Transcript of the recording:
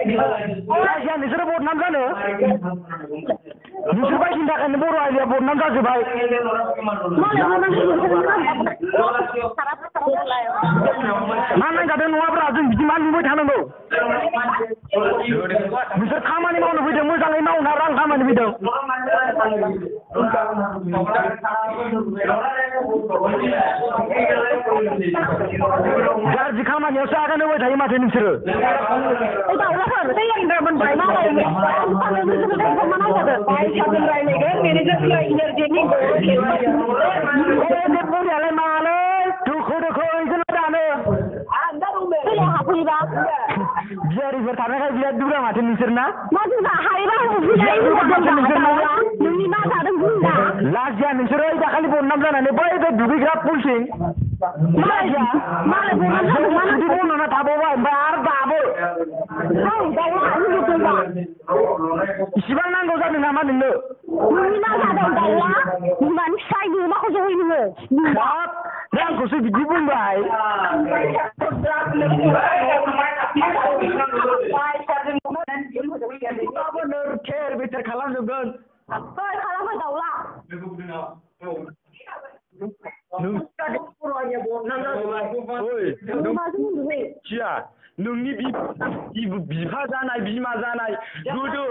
रायजोआ नोंसोरो बदनाम जानो नोंसोर बायदिनि थाखायनो बर' हारिया बदनाम जाजोब्बाय मा नांजादों नङाब्रा जों बिदि मा नुबाय थानांगौ नोंसोर खामानि मावनो फैदों मोजाङै मावना रां खामायनो फैदों गाज्रि खामानियावसो आगान होबाय थायो माथो नोंसोरो बरियालाय मालै दोखो दोखो ओइखौनो दानो बियारिफोर थानायखाय बिराद दुगा माथो नोंसोरना लाजिया नोंसोरो दाखालि बदनाम जानानै बै बे दुगैग्रा पुलसिं जुदि बनाना थाबावबाय ओमफ्राय आरो दाबो इसिबां नांगौ जादों नामा नोंनो आंखौसो बिदि बुंबाय थेर बेथेर खालामजोबगोन खालामबाय दाउला नोंनि बिफा जानाय बिमा जानाय गोदो